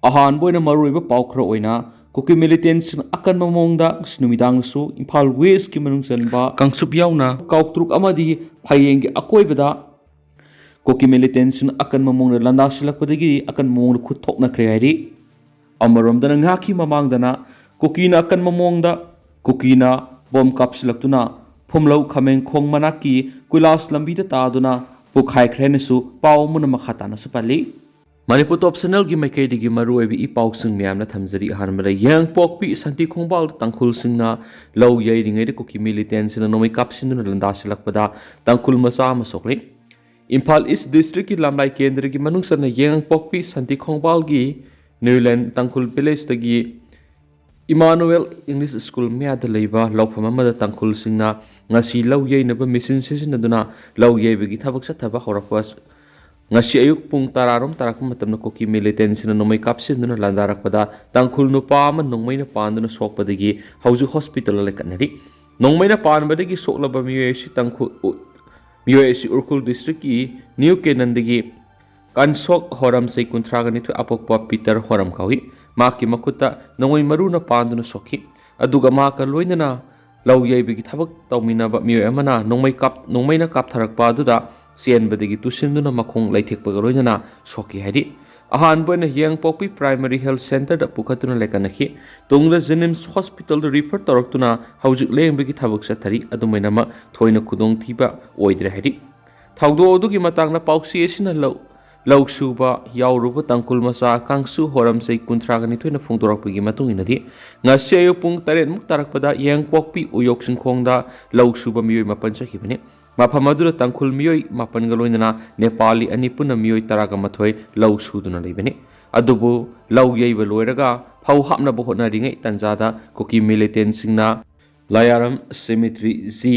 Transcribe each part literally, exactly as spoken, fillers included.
ꯑꯍꯥꯟꯕ ꯑꯣꯏꯅ ꯃꯔꯨꯑꯣꯏꯕ ꯄꯥꯎ ꯈꯔ ꯑꯣꯏꯅ, ꯀꯨꯀꯤ ꯃꯤꯂꯤꯇꯦꯟꯁꯤꯡ ꯑꯀꯟꯕ ꯃꯑꯣꯡꯗ ꯉꯁꯤ ꯅꯨꯃꯤꯗꯥꯡꯗꯁꯨ ꯏꯝꯐꯥꯜ ꯋꯦꯁꯀꯤ ꯃꯅꯨꯡ ꯆꯟꯕ ꯀꯥꯡꯆꯨꯞ ꯌꯥꯎꯅ ꯀꯥꯎꯇ꯭ꯔꯨꯛ ꯑꯃꯗꯤ ꯐꯌꯦꯡꯒꯤ ꯑꯀꯣꯏꯕꯗ ꯀꯨꯀꯤ ꯃꯤꯂꯤꯇꯦꯟꯁꯤꯡ ꯑꯀꯟꯕ ꯃꯑꯣꯡꯗ ꯂꯥꯟꯗꯥꯁꯤꯜꯂꯛꯄꯗꯒꯤ ꯑꯀꯟꯕ ꯃꯑꯣꯡꯗ ꯈꯨꯠ ꯊꯣꯛꯅꯈ꯭ꯔꯦ ꯍꯥꯏꯔꯤ꯫ ꯑꯃꯔꯣꯝꯗꯅ ꯉꯥꯏꯍꯥꯛꯀꯤ ꯃꯃꯥꯡꯗꯅ ꯀꯨꯀꯤꯅ ꯑꯀꯟꯕ ꯃꯑꯣꯡꯗ ꯀꯨꯀꯤꯅ ꯕꯣꯝ ꯀꯥꯞꯁꯤꯜꯂꯛꯇꯨꯅ ꯐꯨꯝꯂꯧ ꯈꯥꯃꯦꯟꯈꯣꯡ ꯃꯅꯥꯛꯀꯤ ꯀꯣꯏꯂꯥꯁ ꯂꯝꯕꯤꯗ ꯇꯥꯗꯨꯅ ꯄꯣꯛꯈꯥꯏꯈ꯭ꯔꯦ ꯍꯥꯏꯅꯁꯨ ꯄꯥꯎ ꯑꯃꯅ ꯃꯈꯥ ꯇꯥꯅꯁꯨ ꯄꯜꯂꯤ꯫ ꯃꯅꯤꯄꯨꯔ ꯇꯣꯞ ꯆꯦꯅꯦꯜꯒꯤ ꯃꯥꯏꯀꯩꯗꯒꯤ ꯃꯔꯨꯑꯣꯏꯕ ꯏ ꯄꯥꯎꯁꯤꯡ ꯃꯌꯥꯝꯅ ꯊꯝꯖꯔꯤ꯫ ꯑꯍꯥꯟꯕꯗ ꯌꯥꯏꯉꯪꯄꯣꯛꯄꯤ ꯁꯥꯟꯇꯤ ꯈꯣꯡꯕꯥꯜꯗ ꯇꯥꯡꯈꯨꯜꯁꯤꯡꯅ ꯂꯧ ꯌꯩꯔꯤꯉꯩꯗ ꯀꯨꯀꯤ ꯃꯤꯂꯤꯇꯦꯟꯁꯤꯡꯅ ꯅꯣꯡꯃꯩ ꯀꯥꯞꯁꯤꯟꯗꯨꯅ ꯂꯥꯟꯗꯥꯁꯤꯜꯂꯛꯄꯗ ꯇꯥꯡꯈꯨꯜ ꯃꯆꯥ ꯑꯃ ꯁꯣꯛꯂꯤ꯫ ꯏꯝꯐꯥꯜ ꯏꯁ ꯗꯤꯁꯇ꯭ꯔꯤꯛꯀꯤ ꯂꯝꯂꯥꯏ ꯀꯦꯟꯗ꯭ꯔꯒꯤ ꯃꯅꯨꯡ ꯆꯟꯅ ꯌꯥꯏꯉꯪꯄꯣꯛꯄꯤ ꯁꯥꯟꯇꯤ ꯈꯣꯡꯕꯥꯜꯒꯤ ꯅ꯭ꯌꯨꯂꯦꯟ ꯇꯥꯡꯈꯨꯜ ꯚꯤꯂꯦꯖꯇꯒꯤ ꯏꯃꯥꯅꯨꯋꯦꯜ ꯏꯪꯂꯤꯁ ꯁ꯭ꯀꯨꯜ ꯃꯌꯥꯗ ꯂꯩꯕ ꯂꯧꯐꯝ ꯑꯃꯗ ꯇꯥꯡꯈꯨꯜꯁꯤꯡꯅ ꯉꯁꯤ ꯂꯧ ꯌꯩꯅꯕ ꯃꯦꯆꯤꯟ ꯁꯤꯖꯤꯟꯅꯗꯨꯅ ꯂꯧ ꯌꯩꯕꯒꯤ ꯊꯕꯛ ꯆꯠꯊꯕ ꯍꯧꯔꯛꯄ꯫ ꯉꯁꯤ ꯑꯌꯨꯛ ꯄꯨꯡ ꯇꯔꯥꯔꯣꯝ ꯇꯥꯔꯛꯄ ꯃꯇꯝꯗ ꯀꯨꯀꯤ ꯃꯤꯂꯤꯇꯦꯟꯁꯤꯡꯅ ꯅꯣꯡꯃꯩ ꯀꯥꯞꯁꯤꯟꯗꯨꯅ ꯂꯥꯟꯗꯥꯔꯛꯄꯗ ꯇꯥꯡꯈꯨꯜ ꯅꯨꯄꯥ ꯑꯃ ꯅꯣꯡꯃꯩꯅ ꯄꯥꯟꯗꯨꯅ ꯁꯣꯛꯄꯗꯒꯤ ꯍꯧꯖꯤꯛ ꯍꯣꯁꯄꯤꯇꯥꯜꯗ ꯂꯩꯈꯠꯅꯔꯤ꯫ ꯅꯣꯡꯃꯩꯅ ꯄꯥꯟꯕꯗꯒꯤ ꯁꯣꯛꯂꯕ ꯃꯤꯑꯣꯏ ꯑꯁꯤ ꯇꯥꯡꯈꯨꯜ, ꯃꯤꯑꯣꯏ ꯑꯁꯤ ꯎꯈ꯭ꯔꯨꯜ ꯗꯤꯁꯇ꯭ꯔꯤꯛꯀꯤ ꯅ꯭ꯌꯨ ꯀꯦꯅꯟꯗꯒꯤ ꯀꯟꯁꯣꯛ ꯍꯣꯔꯝ, ꯆꯍꯤ ꯀꯨꯟꯊ꯭ꯔꯥꯒ ꯅꯤꯊꯣꯏ, ꯑꯄꯣꯛꯄ ꯄꯤꯇꯔ ꯍꯣꯔꯝ ꯀꯧꯏ꯫ ꯃꯍꯥꯛꯀꯤ ꯃꯈꯨꯠꯇ ꯅꯣꯡꯃꯩ ꯃꯔꯨꯅ ꯄꯥꯟꯗꯨꯅ ꯁꯣꯛꯈꯤ꯫ ꯑꯗꯨꯒ ꯃꯍꯥꯛꯀ ꯂꯣꯏꯅꯅ ꯂꯧ ꯌꯩꯕꯒꯤ ꯊꯕꯛ ꯇꯧꯃꯤꯟꯅꯕ ꯃꯤꯑꯣꯏ ꯑꯃꯅ ꯅꯣꯡꯃꯩ ꯀꯥꯞ-, ꯅꯣꯡꯃꯩꯅ ꯀꯥꯞꯊꯔꯛꯄ ꯑꯗꯨꯗ ꯆꯦꯟꯕꯗꯒꯤ ꯇꯨꯁꯤꯟꯗꯨꯅ ꯃꯈꯣꯡ ꯂꯩꯊꯦꯛꯄꯒ ꯂꯣꯏꯅꯅ ꯁꯣꯛꯈꯤ ꯍꯥꯏꯔꯤ꯫ ꯑꯍꯥꯟꯕ ꯑꯣꯏꯅ ꯌꯥꯏꯉꯪꯄꯣꯛꯄꯤ ꯄ꯭ꯔꯥꯏꯃꯔꯤ ꯍꯦꯜꯊ ꯁꯦꯟꯇꯔꯗ ꯄꯨꯈꯠꯇꯨꯅ ꯂꯩꯀꯠꯅꯈꯤ꯫ ꯇꯨꯡꯗ ꯖꯦꯅꯤꯝꯁ ꯍꯣꯁꯄꯤꯇꯥꯜꯗ ꯔꯤꯐꯔ ꯇꯧꯔꯛꯇꯨꯅ ꯍꯧꯖꯤꯛ ꯂꯥꯌꯦꯡꯕꯒꯤ ꯊꯕꯛ ꯆꯠꯊꯔꯤ꯫ ꯑꯗꯨꯝ ꯑꯣꯏꯅꯃꯛ ꯊꯣꯏꯅ ꯈꯨꯗꯣꯡꯊꯤꯕ ꯑꯣꯏꯗ꯭ꯔꯦ ꯍꯥꯏꯔꯤ꯫ ꯊꯧꯗꯣꯛ ꯑꯗꯨꯒꯤ ꯃꯇꯥꯡꯗ ꯄꯥꯎꯆꯦ ꯑꯁꯤꯅ ꯂꯧ, ꯂꯧ ꯁꯨꯕ ꯌꯥꯎꯔꯨꯕ ꯇꯥꯡꯈꯨꯜ ꯃꯆꯥ ꯀꯥꯡꯁꯨ ꯍꯣꯔꯝ, ꯆꯍꯤ ꯀꯨꯟꯊ꯭ꯔꯥꯒ ꯅꯤꯊꯣꯏꯅ ꯐꯣꯡꯗꯣꯔꯛꯄꯒꯤ ꯃꯇꯨꯡ ꯏꯟꯅꯗꯤ, ꯉꯁꯤ ꯑꯌꯨꯛ ꯄꯨꯡ ꯇꯔꯦꯠꯃꯨꯛ ꯇꯥꯔꯛꯄꯗ ꯌꯥꯏꯉꯪꯄꯣꯛꯄꯤ ꯎꯌꯣꯛ ꯆꯤꯡꯈꯣꯡꯗ ꯂꯧ ꯁꯨꯕ ꯃꯤꯑꯣꯏ ꯃꯥꯄꯟ ꯆꯠꯈꯤꯕꯅꯤ꯫ ꯃꯐꯝ ꯑꯗꯨꯗ ꯇꯥꯡꯈꯨꯜ ꯃꯤꯑꯣꯏ ꯃꯥꯄꯟꯒ ꯂꯣꯏꯅꯅ ꯅꯦꯄꯥꯂꯤ ꯑꯅꯤ ꯄꯨꯟꯅ ꯃꯤꯑꯣꯏ ꯇꯔꯥꯒ ꯃꯥꯊꯣꯏ ꯂꯧ ꯁꯨꯗꯨꯅ ꯂꯩꯕꯅꯤ꯫ ꯑꯗꯨꯕꯨ ꯂꯧ ꯌꯩꯕ ꯂꯣꯏꯔꯒ ꯐꯧ ꯍꯥꯞꯅꯕ ꯍꯣꯠꯅꯔꯤꯉꯩ ꯇꯥꯟꯖꯥꯗ ꯀꯨꯀꯤ ꯃꯤꯂꯤꯇꯦꯟꯁꯤꯡꯅ ꯂꯥꯌꯥꯔꯝ ꯁꯦꯃꯤꯇ꯭ꯔꯤ ꯖꯤ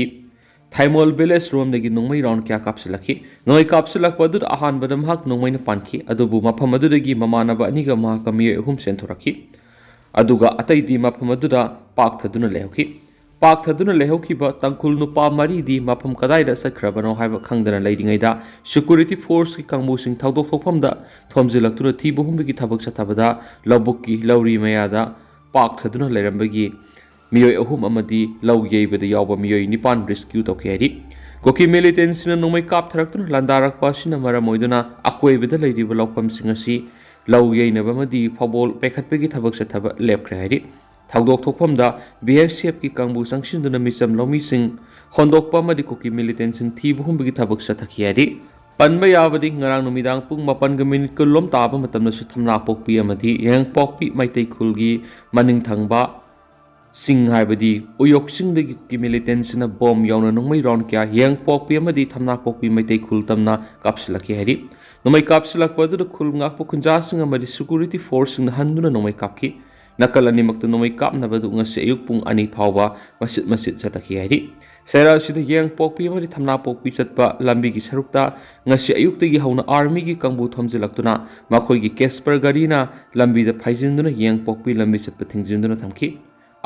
ꯊꯥꯏꯃꯣꯜ ꯚꯤꯂꯦꯖ ꯔꯣꯝꯗꯒꯤ ꯅꯣꯡꯃꯩ ꯔꯥꯎꯟ ꯀꯌꯥ ꯀꯥꯞꯁꯤꯜꯂꯛꯈꯤ꯫ ꯅꯣꯡꯃꯩ ꯀꯥꯞꯁꯤꯜꯂꯛꯄ ꯑꯗꯨꯗ ꯑꯍꯥꯟꯕꯗ ꯃꯍꯥꯛ ꯅꯣꯡꯃꯩꯅ ꯄꯥꯟꯈꯤ, ꯑꯗꯨꯕꯨ ꯃꯐꯝ ꯑꯗꯨꯗꯒꯤ ꯃꯃꯥꯟꯅꯕ ꯑꯅꯤꯒ ꯃꯍꯥꯛꯀ ꯃꯤꯑꯣꯏ ꯑꯍꯨꯝ ꯆꯦꯟꯊꯣꯔꯛꯈꯤ꯫ ꯑꯗꯨꯒ ꯑꯇꯩꯗꯤ ꯃꯐꯝ ꯑꯗꯨꯗ ꯄꯥꯛꯊꯗꯨꯅ ꯂꯩꯍꯧꯈꯤ꯫ ꯄꯥꯛꯊꯗꯨꯅ ꯂꯩꯍꯧꯈꯤꯕ ꯇꯥꯡꯈꯨꯜ ꯅꯨꯄꯥ ꯃꯔꯤꯗꯤ ꯃꯐꯝ ꯀꯗꯥꯏꯗ ꯆꯠꯈ꯭ꯔꯕꯅꯣ ꯍꯥꯏꯕ ꯈꯪꯗꯅ ꯂꯩꯔꯤꯉꯩꯗ, ꯁꯦꯀ꯭ꯌꯨꯔꯤꯇꯤ ꯐꯣꯔꯁꯀꯤ ꯀꯥꯡꯕꯨꯁꯤꯡ ꯊꯧꯗꯣꯛ ꯊꯣꯛꯐꯝꯗ ꯊꯣꯝꯖꯤꯜꯂꯛꯇꯨꯅ ꯊꯤꯕ ꯍꯨꯝꯕꯒꯤ ꯊꯕꯛ ꯆꯠꯊꯕꯗ ꯂꯧꯕꯨꯛꯀꯤ ꯂꯧꯔꯤ ꯃꯌꯥꯗ ꯄꯥꯛꯊꯗꯨꯅ ꯂꯩꯔꯝꯕꯒꯤ ꯃꯤꯑꯣꯏ ꯑꯍꯨꯝ ꯑꯃꯗꯤ ꯂꯧ ꯌꯩꯕꯗ ꯌꯥꯎꯕ ꯃꯤꯑꯣꯏ ꯅꯤꯄꯥꯟ ꯔꯦꯁꯀ꯭ꯌꯨ ꯇꯧꯈꯤ ꯍꯥꯏꯔꯤ꯫ ꯀꯨꯀꯤ ꯃꯤꯂꯤꯇꯦꯟꯁꯤꯡꯅ ꯅꯣꯡꯃꯩ ꯀꯥꯞꯊꯔꯛꯇꯨꯅ ꯂꯥꯟꯗꯥꯔꯛꯄ ꯑꯁꯤꯅ ꯃꯔꯝ ꯑꯣꯏꯗꯨꯅ ꯑꯀꯣꯏꯕꯗ ꯂꯩꯔꯤꯕ ꯂꯧꯐꯝꯁꯤꯡ ꯑꯁꯤ ꯂꯧ ꯌꯩꯅꯕ ꯑꯃꯗꯤ ꯐꯧꯕꯣꯜ ꯄꯩꯈꯠꯄꯒꯤ ꯊꯕꯛ ꯆꯠꯊꯕ ꯂꯦꯞꯈ꯭ꯔꯦ ꯍꯥꯏꯔꯤ꯫ ꯊꯧꯗꯣꯛ ꯊꯣꯛꯐꯝꯗ ꯕꯤ ꯑꯦꯁ ꯑꯦꯐꯀꯤ ꯀꯥꯡꯕꯨ ꯆꯪꯁꯤꯟꯗꯨꯅ ꯃꯤꯆꯝ ꯂꯧꯃꯤꯁꯤꯡ ꯍꯣꯟꯗꯣꯛꯄ ꯑꯃꯗꯤ ꯀꯨꯀꯤ ꯃꯤꯂꯤꯇꯦꯟꯁꯤꯡ ꯊꯤꯕ ꯍꯨꯝꯕꯒꯤ ꯊꯕꯛ ꯆꯠꯊꯈꯤ ꯍꯥꯏꯔꯤ꯫ ꯄꯟꯕ ꯌꯥꯕꯗꯤ, ꯉꯔꯥꯡ ꯅꯨꯃꯤꯗꯥꯡ ꯄꯨꯡ ꯃꯥꯄꯟꯒ ꯃꯤꯅꯤꯠ ꯀꯨꯟꯂꯣꯝ ꯇꯥꯕ ꯃꯇꯝꯗꯁꯨ ꯊꯝꯅꯥꯄꯣꯛꯄꯤ ꯑꯃꯗꯤ ꯌꯥꯏꯉꯪꯄꯣꯛꯄꯤ ꯃꯩꯇꯩ ꯈꯨꯜꯒꯤ ꯃꯅꯤꯡ ꯊꯪꯕ ꯆꯤꯡ, ꯍꯥꯏꯕꯗꯤ ꯎꯌꯣꯛ ꯆꯤꯡꯗꯒꯤ ꯀꯨꯀꯤ ꯃꯤꯂꯤꯇꯦꯟꯁꯤꯡꯅ ꯕꯣꯝ ꯌꯥꯎꯅ ꯅꯣꯡꯃꯩ ꯔꯥꯎꯟ ꯀꯌꯥ ꯌꯥꯏꯉꯪꯄꯣꯛꯄꯤ ꯑꯃꯗꯤ ꯊꯝꯅꯥꯄꯣꯛꯄꯤ ꯃꯩꯇꯩ ꯈꯨꯜ ꯇꯝꯅ ꯀꯥꯞꯁꯤꯜꯂꯛꯈꯤ ꯍꯥꯏꯔꯤ꯫ ꯅꯣꯡꯃꯩ ꯀꯥꯞꯁꯤꯜꯂꯛꯄ ꯑꯗꯨꯗ ꯈꯨꯜ ꯉꯥꯛꯄ ꯈꯨꯟꯖꯥꯁꯤꯡ ꯑꯃꯗꯤ ꯁꯦꯀ꯭ꯌꯨꯔꯤꯇꯤ ꯐꯣꯔꯁꯁꯤꯡꯅ ꯍꯟꯗꯨꯅ ꯅꯣꯡꯃꯩ ꯀꯥꯞꯈꯤ꯫ ꯅꯥꯀꯜ ꯑꯅꯤꯃꯛꯇ ꯅꯣꯡꯃꯩ ꯀꯥꯞꯅꯕꯗꯨ ꯉꯁꯤ ꯑꯌꯨꯛ ꯄꯨꯡ ꯑꯅꯤ ꯐꯥꯎꯕ ꯃꯆꯤꯠ ꯃꯆꯤꯠ ꯆꯠꯊꯈꯤ ꯍꯥꯏꯔꯤ꯫ ꯆꯩꯔꯥꯛ ꯑꯁꯤꯗ ꯌꯥꯏꯉꯪꯄꯣꯛꯄꯤ ꯑꯃꯗꯤ ꯊꯝꯅꯥꯄꯣꯛꯄꯤ ꯆꯠꯄ ꯂꯝꯕꯤꯒꯤ ꯁꯔꯨꯛꯇ ꯉꯁꯤ ꯑꯌꯨꯛꯇꯒꯤ ꯍꯧꯅ ꯑꯥꯔꯃꯤꯒꯤ ꯀꯥꯡꯕꯨ ꯊꯣꯝꯖꯤꯜꯂꯛꯇꯨꯅ ꯃꯈꯣꯏꯒꯤ ꯀꯦꯁꯄꯔ ꯒꯥꯔꯤꯅ ꯂꯝꯕꯤꯗ ꯐꯩꯖꯤꯟꯗꯨꯅ ꯌꯥꯏꯉꯪꯄꯣꯛꯄꯤ ꯂꯝꯕꯤ ꯆꯠꯄ ꯊꯤꯡꯖꯤꯟꯗꯨꯅ ꯊꯝꯈꯤ꯫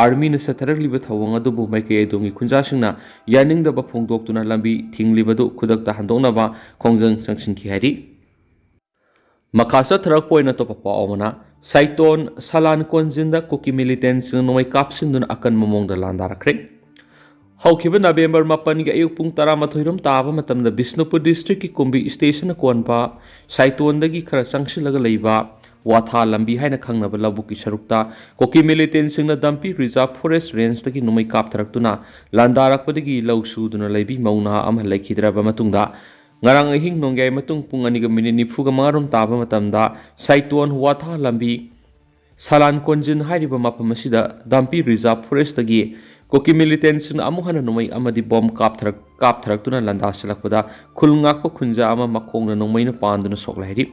ꯑꯥꯔꯃꯤꯅ ꯆꯠꯊꯔꯛꯂꯤꯕ ꯊꯧꯑꯣꯡ ꯑꯗꯨꯕꯨ ꯃꯥꯏꯀꯩ ꯑꯗꯣꯝꯒꯤ ꯈꯨꯟꯖꯥꯁꯤꯡꯅ ꯌꯥꯅꯤꯡꯗꯕ ꯐꯣꯡꯗꯣꯛꯇꯨꯅ ꯂꯝꯕꯤ ꯊꯤꯡꯂꯤꯕꯗꯨ ꯈꯨꯗꯛꯇ ꯍꯟꯗꯣꯛꯅꯕ ꯈꯣꯡꯖꯪ ꯆꯪꯁꯤꯟꯈꯤ ꯍꯥꯏꯔꯤ꯫ ꯃꯈꯥ ꯆꯠꯊꯔꯛꯄ ꯑꯣꯏꯅ ꯑꯇꯣꯞꯄ ꯄꯥꯎ ꯑꯃꯅ, ꯁꯥꯏꯇꯣꯟ ꯁꯂꯥꯟ ꯀꯣꯟꯖꯤꯟꯗ ꯀꯨꯀꯤ ꯃꯤꯂꯤꯇꯦꯟꯁꯤꯡꯅ ꯅꯣꯡꯃꯩ ꯀꯥꯞꯁꯤꯟꯗꯨꯅ ꯑꯀꯟꯕ ꯃꯑꯣꯡꯗ ꯂꯥꯟꯗꯥꯔꯛꯈ꯭ꯔꯦ꯫ ꯍꯧꯈꯤꯕ ꯅꯕꯦꯝꯕꯔ ꯃꯥꯄꯟꯒꯤ ꯑꯌꯨꯛ ꯄꯨꯡ ꯇꯔꯥꯃꯥꯊꯣꯏ ꯔꯣꯝ ꯇꯥꯕ ꯃꯇꯝꯗ ꯕꯤꯁꯅꯨꯄꯨꯔ ꯗꯤꯁꯇ꯭ꯔꯤꯛꯀꯤ ꯀꯨꯝꯕꯤ ꯁ꯭ꯇꯦꯁꯟ ꯀꯣꯟꯕ ꯁꯥꯏꯇꯣꯟꯗꯒꯤ ꯈꯔ ꯆꯪꯁꯤꯜꯂꯒ ꯂꯩꯕ ꯋꯥꯊꯥ ꯂꯝꯕꯤ ꯍꯥꯏꯅ ꯈꯪꯅꯕ ꯂꯧꯕꯨꯛꯀꯤ ꯁꯔꯨꯛꯇ ꯀꯨꯀꯤ ꯃꯤꯂꯤꯇꯦꯟꯁꯤꯡꯅ ꯗꯝꯄꯤ ꯔꯤꯖꯥꯔꯚ ꯐꯣꯔꯦꯁ ꯔꯦꯟꯖꯇꯒꯤ ꯅꯣꯡꯃꯩ ꯀꯥꯞꯊꯔꯛꯇꯨꯅ ꯂꯥꯟꯗꯥꯔꯛꯄꯗꯒꯤ ꯂꯧ ꯁꯨꯗꯨꯅ ꯂꯩꯕꯤ ꯃꯧ ꯅꯍꯥ ꯑꯃ ꯂꯩꯈꯤꯗ꯭ꯔꯕ ꯃꯇꯨꯡꯗ, ꯉꯔꯥꯡ ꯑꯍꯤꯡ ꯅꯣꯡꯌꯥꯏ ꯃꯇꯨꯡ ꯄꯨꯡ ꯑꯅꯤꯒ ꯃꯤꯅꯤꯠ ꯅꯤꯐꯨꯒ ꯃꯉꯥ ꯔꯣꯝ ꯇꯥꯕ ꯃꯇꯝꯗ ꯁꯥꯏꯇꯣꯟ ꯋꯥꯊꯥ ꯂꯝꯕꯤ ꯁꯂꯥꯟ ꯀꯣꯟꯖꯤꯟ ꯍꯥꯏꯔꯤꯕ ꯃꯐꯝ ꯑꯁꯤꯗ ꯗꯥꯝꯄꯤ ꯔꯤꯖꯥꯔꯚ ꯐꯣꯔꯦꯁꯇꯒꯤ ꯀꯨꯀꯤ ꯃꯤꯂꯤꯇꯦꯟꯁꯤꯡꯅ ꯑꯃꯨꯛ ꯍꯟꯅ ꯅꯣꯡꯃꯩ ꯑꯃꯗꯤ ꯕꯣꯝ ꯀꯥꯞꯊꯔꯛ-, ꯀꯥꯞꯊꯔꯛꯇꯨꯅ ꯂꯥꯟꯗꯥꯁꯤꯜꯂꯛꯄꯗ ꯈꯨꯜ ꯉꯥꯛꯄ ꯈꯨꯟꯖꯥ ꯑꯃ ꯃꯈꯣꯡꯅ ꯅꯣꯡꯃꯩꯅ ꯄꯥꯟꯗꯨꯅ ꯁꯣꯛꯂꯦ ꯍꯥꯏꯔꯤ꯫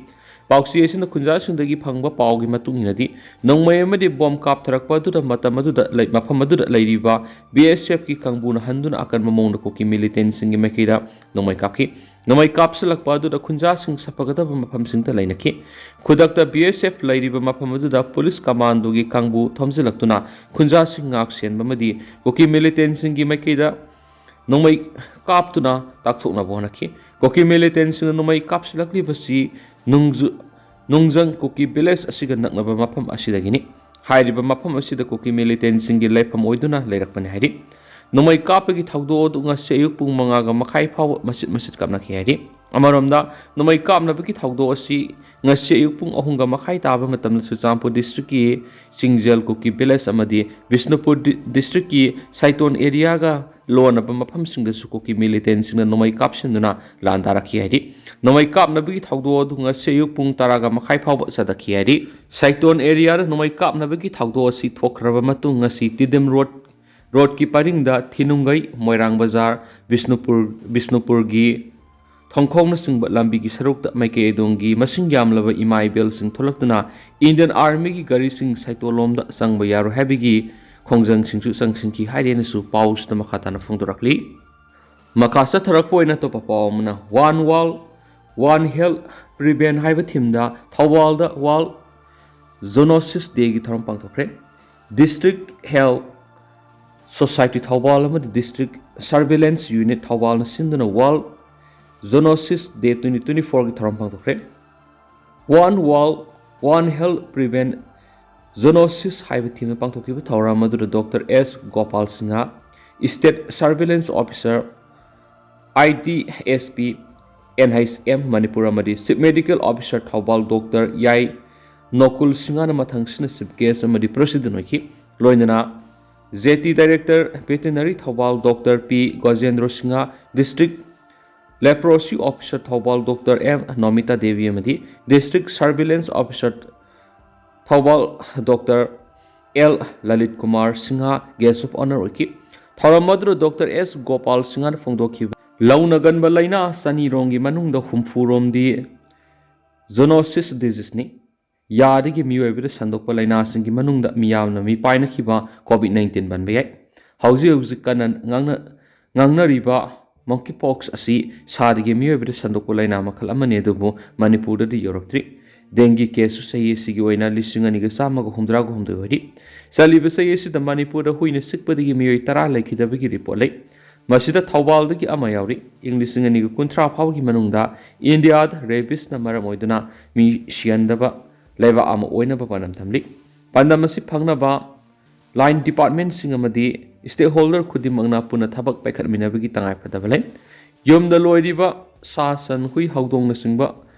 ꯄꯥꯎꯆꯦ ꯑꯁꯤꯅ ꯈꯨꯟꯖꯥꯁꯤꯡꯗꯒꯤ ꯐꯪꯕ ꯄꯥꯎꯒꯤ ꯃꯇꯨꯡ ꯏꯟꯅꯗꯤ, ꯅꯣꯡꯃꯩ ꯑꯃꯗꯤ ꯕꯣꯝ ꯀꯥꯞꯊꯔꯛꯄ ꯑꯗꯨꯗ ꯃꯇꯝ ꯑꯗꯨꯗ ꯂꯩ-, ꯃꯐꯝ ꯑꯗꯨꯗ ꯂꯩꯔꯤꯕ ꯕꯤ ꯑꯦꯁ ꯑꯦꯐꯀꯤ ꯀꯥꯡꯕꯨꯅ ꯍꯟꯗꯨꯅ ꯑꯀꯟꯕ ꯃꯑꯣꯡꯗ ꯀꯨꯀꯤ ꯃꯤꯂꯤꯇꯦꯟꯁꯤꯡꯒꯤ ꯃꯥꯏꯀꯩꯗ ꯅꯣꯡꯃꯩ ꯀꯥꯞꯈꯤ꯫ ꯅꯣꯡꯃꯩ ꯀꯥꯞꯁꯤꯜꯂꯛꯄ ꯑꯗꯨꯗ ꯈꯨꯟꯖꯥꯁꯤꯡ ꯁꯥꯐꯒꯗꯕ ꯃꯐꯝꯁꯤꯡꯗ ꯂꯩꯅꯈꯤ꯫ ꯈꯨꯗꯛꯇ ꯕꯤ ꯑꯦꯁ ꯑꯦꯐ ꯂꯩꯔꯤꯕ ꯃꯐꯝ ꯑꯗꯨꯗ ꯄꯨꯂꯤꯁ ꯀꯃꯥꯟꯗꯣꯒꯤ ꯀꯥꯡꯕꯨ ꯊꯣꯝꯖꯤꯜꯂꯛꯇꯨꯅ ꯈꯨꯟꯖꯥꯁꯤꯡ ꯉꯥꯛ ꯁꯦꯟꯕ ꯑꯃꯗꯤ ꯀꯨꯀꯤ ꯃꯤꯂꯤꯇꯦꯟꯁꯤꯡꯒꯤ ꯃꯥꯏꯀꯩꯗ ꯅꯣꯡꯃꯩ ꯀꯥꯞꯇꯨꯅ ꯇꯥꯛꯊꯣꯛꯅꯕ ꯍꯣꯠꯅꯈꯤ꯫ ꯀꯨꯀꯤ ꯃꯤꯂꯤꯇꯦꯟꯁꯤꯡꯅ ꯅꯣꯡꯃꯩ ꯀꯥꯞꯁꯤꯜꯂꯛꯂꯤꯕꯁꯤ ꯅꯨꯡꯖꯨ-, ꯅꯨꯡꯖꯪ ꯀꯨꯀꯤ ꯚꯤꯂꯦꯖ ꯑꯁꯤꯒ ꯅꯛꯅꯕ ꯃꯐꯝ ꯑꯁꯤꯗꯒꯤꯅꯤ꯫ ꯍꯥꯏꯔꯤꯕ ꯃꯐꯝ ꯑꯁꯤꯗ ꯀꯨꯀꯤ ꯃꯤꯂꯤꯇꯦꯟꯁꯤꯡꯒꯤ ꯂꯩꯐꯝ ꯑꯣꯏꯗꯨꯅ ꯂꯩꯔꯛꯄꯅꯤ ꯍꯥꯏꯔꯤ꯫ ꯅꯣꯡꯃꯩ ꯀꯥꯞꯄꯒꯤ ꯊꯧꯗꯣꯛ ꯑꯗꯨ ꯉꯁꯤ ꯑꯌꯨꯛ ꯄꯨꯡ ꯃꯉꯥꯒ ꯃꯈꯥꯏ ꯐꯥꯎꯕ ꯃꯆꯤꯠ ꯃꯆꯤꯠ ꯀꯥꯞꯅꯈꯤ ꯍꯥꯏꯔꯤ꯫ ꯑꯃꯔꯣꯝꯗ, ꯅꯣꯡꯃꯩ ꯀꯥꯞꯅꯕꯒꯤ ꯊꯧꯗꯣꯛ ꯑꯁꯤ ꯉꯁꯤ ꯑꯌꯨꯛ ꯄꯨꯡ ꯑꯍꯨꯝꯒ ꯃꯈꯥꯏ ꯇꯥꯕ ꯃꯇꯝꯗ ꯆꯨꯔꯆꯥꯟꯄꯨꯔ ꯗꯤꯁꯇ꯭ꯔꯤꯛꯀꯤ ꯆꯤꯡꯖꯦꯜ ꯀꯨꯀꯤ ꯚꯤꯂꯦꯖ ꯑꯃꯗꯤ ꯕꯤꯁꯅꯨꯄꯨꯔ ꯗꯤ-, ꯗꯤꯁꯇ꯭ꯔꯤꯛꯀꯤ ꯁꯥꯏꯇꯣꯟ ꯑꯦꯔꯤꯌꯥꯒ ꯂꯣꯟꯅꯕ ꯃꯐꯝꯁꯤꯡꯗꯁꯨ ꯀꯨꯀꯤ ꯃꯤꯂꯤꯇꯦꯟꯁꯤꯡꯅ ꯅꯣꯡꯃꯩ ꯀꯥꯞꯁꯤꯟꯗꯨꯅ ꯂꯥꯟꯗꯥꯔꯛꯈꯤ ꯍꯥꯏꯔꯤ꯫ ꯅꯣꯡꯃꯩ ꯀꯥꯞꯅꯕꯒꯤ ꯊꯧꯗꯣꯛ ꯑꯗꯨ ꯉꯁꯤ ꯑꯌꯨꯛ ꯄꯨꯡ ꯇꯔꯥꯒ ꯃꯈꯥꯏ ꯐꯥꯎꯕ ꯆꯠꯊꯈꯤ ꯍꯥꯏꯔꯤ꯫ ꯁꯥꯏꯇꯣꯟ ꯑꯦꯔꯤꯌꯥꯗ ꯅꯣꯡꯃꯩ ꯀꯥꯞꯅꯕꯒꯤ ꯊꯧꯗꯣꯛ ꯑꯁꯤ ꯊꯣꯛꯈ꯭ꯔꯕ ꯃꯇꯨꯡ, ꯉꯁꯤ ꯇꯤꯗꯤꯝ ꯔꯣꯗ, ꯔꯣꯗꯀꯤ ꯄꯔꯤꯡꯗ ꯊꯤꯅꯨꯡꯒꯩ, ꯃꯣꯏꯔꯥꯡ ꯕꯖꯥꯔ, ꯕꯤꯁꯅꯨꯄꯨꯔ, ꯕꯤꯁꯅꯨꯄꯨꯔꯒꯤ ꯊꯣꯡꯈꯣꯡꯅꯆꯤꯡꯕ ꯂꯝꯕꯤꯒꯤ ꯁꯔꯨꯛꯇ ꯃꯥꯏꯀꯩ ꯑꯗꯣꯝꯒꯤ ꯃꯁꯤꯡ ꯌꯥꯝꯂꯕ ꯏꯃꯥ ꯏꯕꯦꯜꯁꯤꯡ ꯊꯣꯛꯂꯛꯇꯨꯅ ꯏꯟꯗꯤꯌꯟ ꯑꯥꯔꯃꯤꯒꯤ ꯒꯥꯔꯤꯁꯤꯡ ꯁꯥꯏꯇꯣꯟꯂꯣꯝꯗ ꯆꯪꯕ ꯌꯥꯔꯣꯏ ꯍꯥꯏꯕꯒꯤ ꯈꯣꯡꯖꯪꯁꯤꯡꯁꯨ ꯆꯪꯁꯤꯟꯈꯤ ꯍꯥꯏꯔꯦꯅꯁꯨ ꯄꯥꯎꯁꯤꯗ ꯃꯈꯥ ꯇꯥꯅ ꯐꯣꯡꯗꯣꯔꯛꯂꯤ꯫ ꯃꯈꯥ ꯆꯠꯊꯔꯛꯄ ꯑꯣꯏꯅ ꯑꯇꯣꯞꯄ ꯄꯥꯎ ꯑꯃꯅ, "One World, One Health Prevent" ꯍꯥꯏꯕ ꯊꯤꯝꯗ ꯊꯧꯕꯥꯜꯗ World Zoonosis Dayꯒꯤ ꯊꯧꯔꯝ ꯄꯥꯡꯊꯣꯛꯈ꯭ꯔꯦ꯫ District Health Society ꯊꯧꯕꯥꯜ ꯑꯃꯗꯤ District Surveillance Unit ꯊꯧꯕꯥꯜꯅ ꯁꯤꯟꯗꯨꯅ World Zoonosis Day twenty twenty-fourꯒꯤ ꯊꯧꯔꯝ ꯄꯥꯡꯊꯣꯛꯈ꯭ꯔꯦ꯫ "One World, One Health Prevent Zoonosis" ꯍꯥꯏꯕ ꯊꯤꯝꯅ ꯄꯥꯡꯊꯣꯛꯈꯤꯕ ꯊꯧꯔꯝ ꯑꯗꯨꯗ doctor S Gopal Singh, State Surveillance Officer, I D S P, N H M Manipur ꯑꯃꯗꯤ Chief Medical Officer Thoubal doctor ꯌꯥꯏ ꯅꯣꯀꯨꯜ ꯁꯤꯡꯍꯅ ꯃꯊꯪꯁꯤꯅ Chief Guest ꯑꯃꯗꯤ President ꯑꯣꯏꯈꯤ꯫ ꯂꯣꯏꯅꯅ J T Director Veterinary Thoubal doctor P Gojendro Singh, District Leprosy Officer Thoubal doctor M Nomita Devi ꯑꯃꯗꯤ District Surveillance Officer Thoubal doctor L Lalit Kumar Singh Guest of Honour ꯑꯣꯏꯈꯤ꯫ ꯊꯧꯔꯝ ꯑꯗꯨꯗ ꯗꯣꯛꯇꯔ ꯑꯦꯁ ꯒꯣꯄꯥꯜ ꯁꯤꯡꯍꯅ ꯐꯣꯡꯗꯣꯛꯈꯤꯕ, ꯂꯧꯅꯒꯟꯕ ꯂꯥꯏꯅꯥ ꯆꯅꯤꯔꯣꯝꯒꯤ ꯃꯅꯨꯡꯗ ꯍꯨꯝꯐꯨꯔꯣꯝꯗꯤ zoonosis diseaseꯅꯤ꯫ ꯌꯥꯗꯒꯤ ꯃꯤꯑꯣꯏꯕꯗ ꯁꯟꯗꯣꯛꯄ ꯂꯥꯏꯅꯥꯁꯤꯡꯒꯤ ꯃꯅꯨꯡꯗ ꯃꯤꯌꯥꯝꯅ ꯃꯤꯄꯥꯏꯅꯈꯤꯕ COVID nineteen ꯄꯟꯕ ꯌꯥꯏ꯫ ꯍꯧꯖꯤꯛ ꯍꯧꯖꯤꯛ ꯀꯟꯅ ꯉꯥꯡꯅ-, ꯉꯥꯡꯅꯔꯤꯕ Monkeypox ꯑꯁꯤ ꯁꯥꯗꯒꯤ ꯃꯤꯑꯣꯏꯕꯗ ꯁꯟꯗꯣꯛꯄ ꯂꯥꯏꯅꯥ ꯃꯈꯜ ꯑꯃꯅꯤ, ꯑꯗꯨꯕꯨ ꯃꯅꯤꯄꯨꯔꯗꯗꯤ ꯌꯧꯔꯛꯇ꯭ꯔꯤ꯫ Dengue case ꯁꯨ ꯆꯍꯤ ꯑꯁꯤꯒꯤ ꯑꯣꯏꯅ ꯂꯤꯁꯤꯡ ꯑꯅꯤꯒ ꯆꯥꯝꯃꯒ ꯍꯨꯝꯗ꯭ꯔꯥꯒ ꯍꯨꯝꯗꯣꯏ ꯑꯣꯏꯔꯤ꯫ ꯆꯠꯂꯤꯕ ꯆꯍꯤ ꯑꯁꯤꯗ ꯃꯅꯤꯄꯨꯔꯗ ꯍꯨꯏꯅ ꯆꯤꯛꯄꯗꯒꯤ ꯃꯤꯑꯣꯏ ꯇꯔꯥ ꯂꯩꯈꯤꯗꯕꯒꯤ report ꯂꯩ꯫ ꯃꯁꯤꯗ ꯊꯧꯕꯥꯜꯗꯒꯤ ꯑꯃ ꯌꯥꯎꯔꯤ꯫ ꯏꯪ ꯂꯤꯁꯤꯡ ꯑꯅꯤꯒ ꯀꯨꯟꯊ꯭ꯔꯥ ꯐꯥꯎꯕꯒꯤ ꯃꯅꯨꯡꯗ ꯏꯟꯗꯤꯌꯥꯗ rabies ꯅ ꯃꯔꯝ ꯑꯣꯏꯗꯨꯅ ꯃꯤ ꯁꯤꯍꯟꯗꯕ ꯂꯩꯕꯥꯛ ꯑꯃ ꯑꯣꯏꯅꯕ ꯄꯥꯟꯗꯝ ꯊꯝꯂꯤ꯫ ꯄꯥꯟꯗꯝ ꯑꯁꯤ ꯐꯪꯅꯕ line department ꯁꯤꯡ ꯑꯃꯗꯤ stakeholder ꯈꯨꯗꯤꯡꯃꯛꯅ ꯄꯨꯟꯅ ꯊꯕꯛ ꯄꯥꯏꯈꯠꯃꯤꯟꯅꯕꯒꯤ ꯇꯉꯥꯏꯐꯗꯕ ꯂꯩ꯫ ꯌꯨꯝꯗ ꯂꯣꯏꯔꯤꯕ ꯁꯥ ꯁꯟ, ꯍꯨꯏ, ꯍꯧꯗꯣꯡꯅꯆꯤꯡꯕ